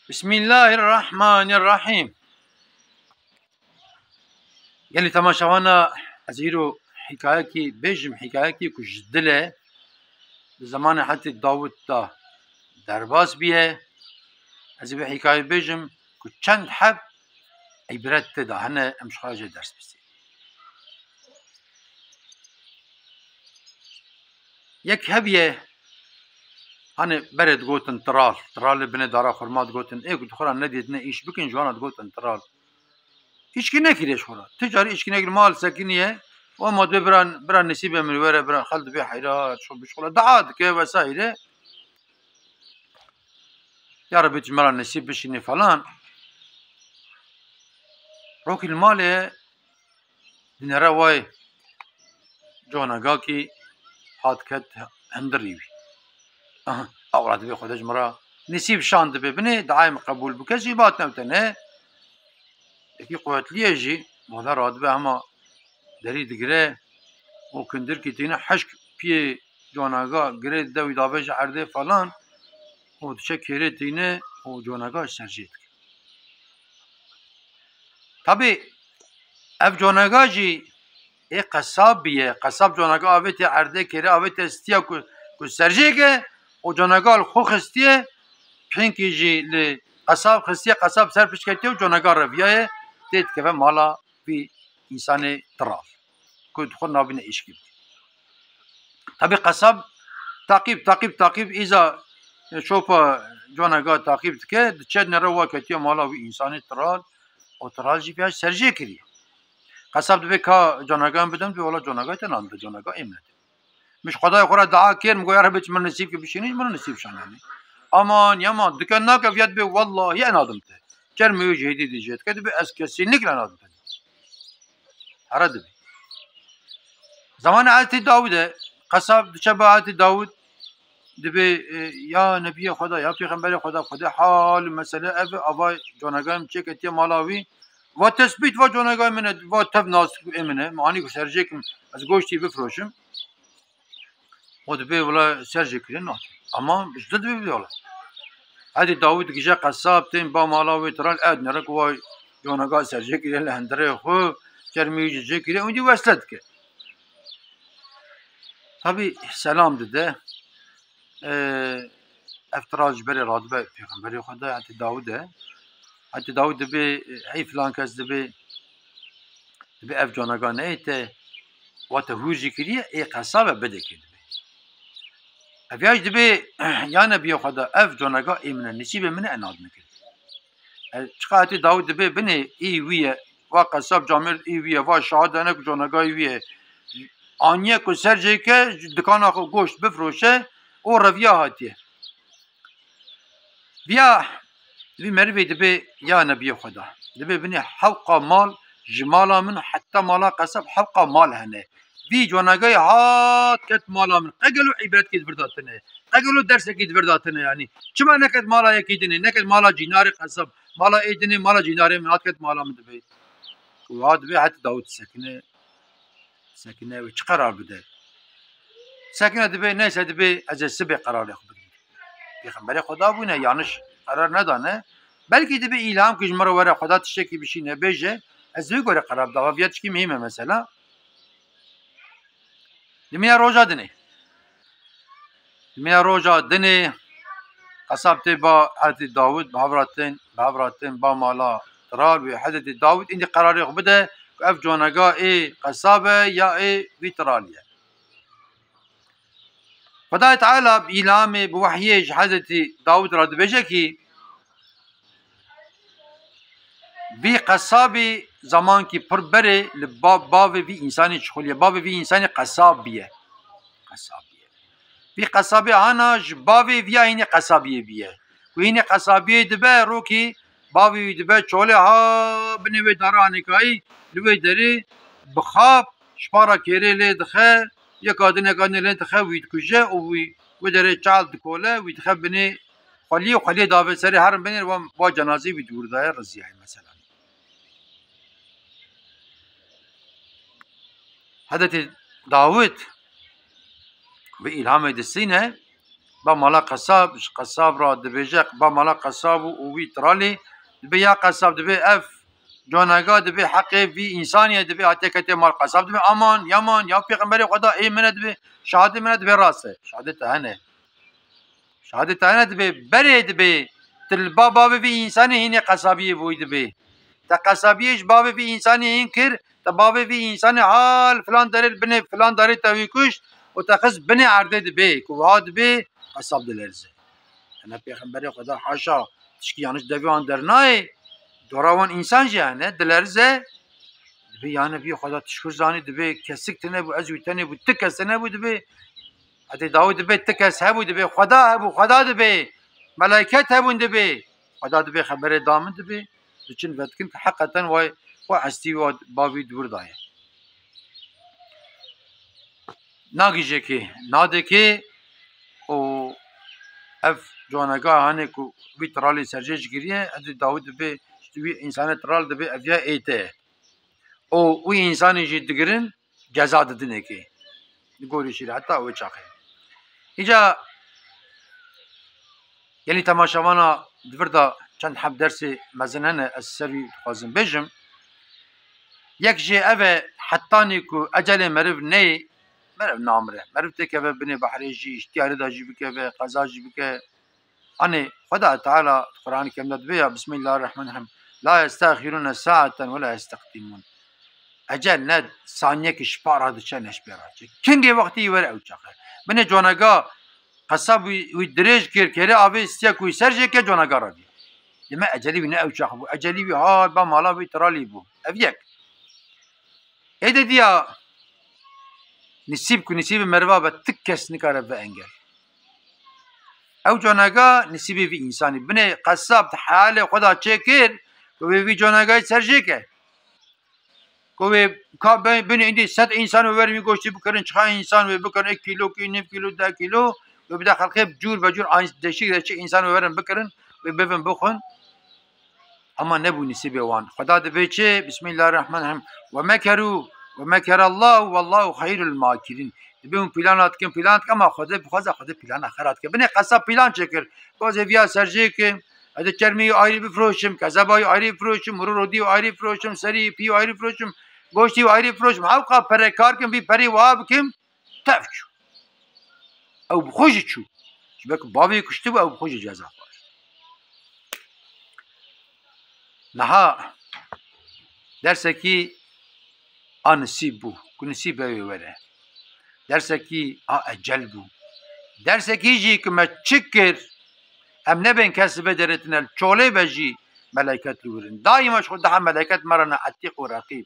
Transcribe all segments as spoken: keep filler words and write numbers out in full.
Bismillahirrahmanirrahîm. Gelî temaşevana, ez îro hîkayekî bêjim, hîkayekî ku ji dil e, di zemanê Hezretî Dawud de derbas bûye. Ez ê vê hîkayeyê bêjim ku çend heb îbret tê de hene, em ji xwe jê ders bisînin. Yek hebiye, hani berê digotin tiral, tiral li binê dara xurma digotin, ê ku di xwe re nedîtine îş bikin, ji wana digotin tiral. Îşkî nekiriye ji xwe re. Ti carî îşkî nekir, mal sekiniye, û ma dibê bira, bira nesîbê min were, bira xel dibê heyra, ço bişxula, dua dike vesaire. Ya Rebî, tu ji me re nesîb bişînî falan. Rokî li malê dinere way conagakî hat ket hundirî wî. Aha, ewra dibê Xwedê ji min re nesîb şan dibê binê, diayê min qebûl bike, jî bat ne te ne. Yekî quwetlî ye jî, wala radibe hema derî digire û kindirkî tîne hişk piyê conaga girê dide wî davêje erdê falan û diçe kêrê tîne û conaga ji ser jê dike. Tabî ev conaga jî ê qesab biye. Qesab conaga avêtiye erdê, kêrê avêtiye stiya ku, ku ser jê ke û conaga li xwe xistiye, pênkî jî li qesab xistiye, qesab ser pişt ketiye û conaga reviyaye, tê dikeve mala vî însanê tiral ku di xwe nabîne îşkî bike. Tabî qesab taqîb, taqîb, taqîb îza şopa conaga taqîb dike, diçe nere wa ketiye mala wî însanê tiral û tiral jî viya ser jê kiriye. Qesab dibê ka conagan bidim, dibê wala conaga te nan de, conaga ê min e. Min ji Xwedayê xwe re dua kir, min got, ya Rebê, tu min nesîb kir bişînî, ji min nesîb şananî. Aman, yaman, diken nake, viya dibê, wellahî enadim te. Çermê wî jêdî dî jê dike, dibê ez kesînlikle enadim te. Here dibê. Zamanê Hezretî Dawûd e, qesab diçe ba Hezretî Dawûd, dibê, e, ya Nebiyê Xweda, ya Pêxemberê Xweda, Xwedê hal û mesele ev e, ava conaga min çêketiye mala wî. Va tesbît, va conaga min e, va tev nas ê min e, min anî ku ser jê kim, ez goştî bifroşim. O dibê wila ser jê kirê nake. Ama ji dil dibê wila. Hezretî Dawûd gije qesab tên ba mala wê tiral, ew dinere ku wa conaga ser jê kirê li hundirê xwe, çermê wî jî jê kirê, û dî wesle dike. Tabî selam dide. Ee, ev tiral ji berê radibe pêxemberê Xwedê, Hezretî Dawûd e. Hezretî Dawûd dibê, hey filan kes dibê, dibê ev conaga neyê te, wa te hûr jî kiriye, ê qesab e bidê kê dibê. Ev ya jî dibê, ya Nebiyê Xweda, ev conaga ê min e, nesîbê min e, enad min kir. E, çiqa Hezretî Dawûd dibê binê, î wî ye, va qesab camêrd î wî ye, va şahid e ne ku conaga wî ye. Aniye ku ser jê ke, ji dikana xwe goşt bifroşe, û reviya hatiye. Viya, vî merivê dibê ya Nebiyê Xweda. Dibê binê hewqa mal ji mala min heta mala qesab hewqa mal hene. Vî conagayê hat ket mala min. Qe gelo îbretkî di vir de tine? Qe gelo dersekî di vir de tine yanî? Çima neket mala yekî dinê? Neket mala cînarê qesab? Mala ê dinê, mala cînarê min hat ket mala min dibê. Û hat dibê Hezretî Dawûd sekine. Sekine wê çi qerar bide? Sekine dibê, neyse dibê ez ê sibê qerarê xwe bidim. Pêxemberê Xweda bûne, yanlış qerar nedane. Belkî dibê îlham ku ji min re were Xweda tiştekî bişîne bêje, ez wê gore qerar bidava, viya tişkî muhîm e mesela. Dimîne roja dinê. Dimîne roja dinê, qesab tê ba Hezretî Dawûd, bi hev re tên, bi hev re tên ba mala tiral wê Hezretî Dawûd, îndî qerarê xwe bide ku ev conaga ê qesab e ya ê vî tiral e. Xwedayê Teala bi îlhamê, bi wehyê ji Hezretî Dawûd re dibêje kî, vî qesabî zemankî pir berê li ba-, bavê vî însanî çixuliye. Bavê vî însanî qesab biye. Qesab biye. Vî qesabê hana ji bavê viya hînê qesabiyê biye. Ku hînê qesabiyê dibe, rokî bavê wî dibe çolê ha binê wê dara hanêkayî, li wê derê bi xap ji para kêrê lê dixe, yeka din yeka din lê dixe, wî dikuje û wî wê derê çal dikole, wî dixe binê xweliyê û xweliyê davê serê herin binê wa, wa cenazê wî dûr daye riziyayê mesela. Hezretî Dawûd bi îlhamê distîne, ba mala qesab, ji qesab re dibêje, ba mala qesab û, û wî tralî, dibê ya qesab, dibê ev conaga, dibê heqê vî însanî ye, dibê hatiye ketiye mal qesab, dibê aman, yaman, ya pêxemberê Xweda, ê min e, dibê şahadê min e, dibê rast e. Şahadê te hene. Şahadê te hene, dibê berê, dibê tu li ba bavê vî însanî hînê qesabiyê bûyî, dibê. Te qesabiyê ji bavê vî însanî hîn kir, te bavê vî însanî hal filan derê li binê filan darê te wî kuşt û te xist binê erdê, dibê ku wiha dibê qesab dilerize. Hene pêxemberê Xweda haşa tişkî yanlış devê wan dernayê, dora wan însan jî hene dilerize. Dibê yani vî Xweda tişkur zanî, dibê kesik tine bû, ez wî tenê bû, ti kes tine bû, dibê Heta Dawîd dibê ti kes hebû, dibê Xweda hebû, Xweda dibê, melaiket hebûn, dibê Xweda dibê xeberê da min, dibê diçin vedikin ki heqeten way xwe hestî wa bavî di wir daye. Nagîjekê, nadekê û ev canega hanê ku wî tralê serjê ji giriye, Heta Dawîd dibê, işte wî însanê tral dibê ev ya ê te ye. Û wî însanê jî digirin, ceza didin êkê. Li gorî şîreta wê çaxê. Îca gelî temaşevana di vir de çend heb dersê mezin hene, ez ser wî dixwazim bêjim. Yek jê ev e, hetanî ku ecelê meriv neyê, meriv namire. Meriv têkeve binê behrê jî, îhtiyarê de jî bikeve, qeza jî bike. Anê Xweda Teala di Qur'an-ı Kerim de dibê ya, Bismillahirrahmanirrahim, "La yestexirune saeten ve la yesteqdimûn." Ecel ne saniyekî ji pa re diçe, ne ji pê re diçe. Kingê wextî were ew çax e. Binê conaga qesab wî, wî dirêj kir, kêrê avê istiye ku wî ser jê ke, conaga radiya. Dime ecelî wî ne ew çax bû. Ecelî wî hal ba mala wî tralî bû. Ev yek. Êdî diya nisîb ku nisîbê meriva be, ti kes nikare ve engel. Ew conaga nisîbê vî însanî. Binê qesab di heyalê xwe de çêkir ku wê vî conagayê ser jê ke. Ku wê ka be-, binê îndî sed însan wê werin wî goştî bikirin, çiqa însan wê bikirin, êk kîlo, kî-, nîv kîlo, deh kîlo, wê bide xelqê cûr be cûr, an-, deşik deşik însan wê werin bikirin, wê bivin bixwin. Ama nebû nisîbê wan. Xweda dibê çi? Bismillahirrahmanirrahim. "Ve mekeru ve mekerallahu vallahu xeyrul makirîn." Dibê hûn plana dikin, plan dikin, ama Xwedê bixwaze, Xwedê plana xera dike. Binê qesab plan çêkir. Gazê viya serjê kim, ez ê çermî wî ayrî bifroşim, kezeba wî ayrî bifroşim, mirû rodî wî ayrî bifroşim, serî pî wî ayrî bifroşim, goştî wî ayrî bifroşim. Hewqa pere kar kim, vî perî wiha bikim. Tev çû. Ew bi xwe jî çû. Ji ber ku bavê kuştibû, ew bi xwe jî ceza xwar. Niha dersekî a nisîb bû, ku nisîb ew ê were. Dersekî a ecel bû. Dersekî jî ku me çi kir, em nebên kes li vê derê tine, li çolê be jî melaiket li wir in. Daîma ji xwe daha melaiket me re ne, Etîq û Reqîb.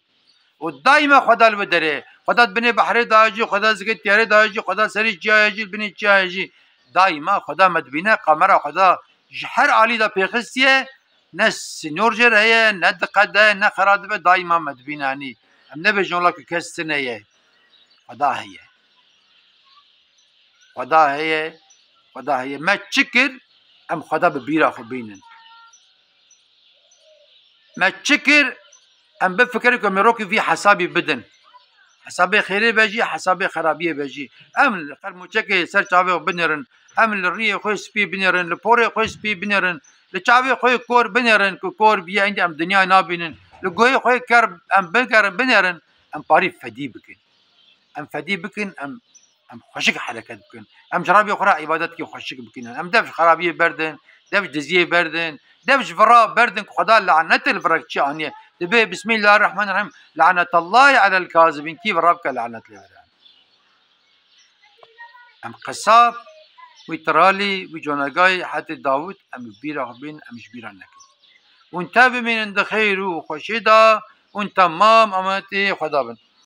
Û daîma Xweda li vê derê, Xweda di binê behrê daye jî, Xweda zikê tiyarê daye jî, Xweda serî çiyayê jî, li binê çiyayê jî. Daîma Xweda me dibîne, kamera Xweda ji her alî de pêxistiye, ne sînor jê re heye, ne diqede, ne xera dibe, daîma me dibîne. Yanî em nebêjin wela ku kes tune ye. Xweda heye. Xweda heye, Xweda heye. Me çi kir? Em Xweda bi bîra xwe bînin. Me çi kir? Em bifikirin ku em ê rokî vî hesabî bidin. Hesabê xêrê be jî, hesabê xerabiyê be jî. Em li qermûçekê ser çavê xwe binêrin. Em li riyê xwe spî binêrin, li porê xwe spî binêrin, li çavê xwe kor binêrin ku kor biye, îndî em dinyayê nabînin. Li guhê xwe ker em bigerin, binêrin, em parî fedî bikin. Em fedî bikin, em, em xweşik hereket bikin. Em ji Rabbê xwe re îbadetkî xweşik bikin. Em dev ji xerabiyê berdin, dev ji diziyê berdin, dev ji vira berdin ku Xweda lanetê li virek çi aniye. Dibê Bismillahirrahmanirrahim. Lanetallahî alel kazibîn. Kî vira bike lanet lê were. Em qesab, wî tralî, wî conegayî hetê Dawid, em bi bîra xwe bînin, em ji bîra nekin. Hûn tev bimînin di xêr û xweşiyê de, hûn temam amanetê Xweda bin.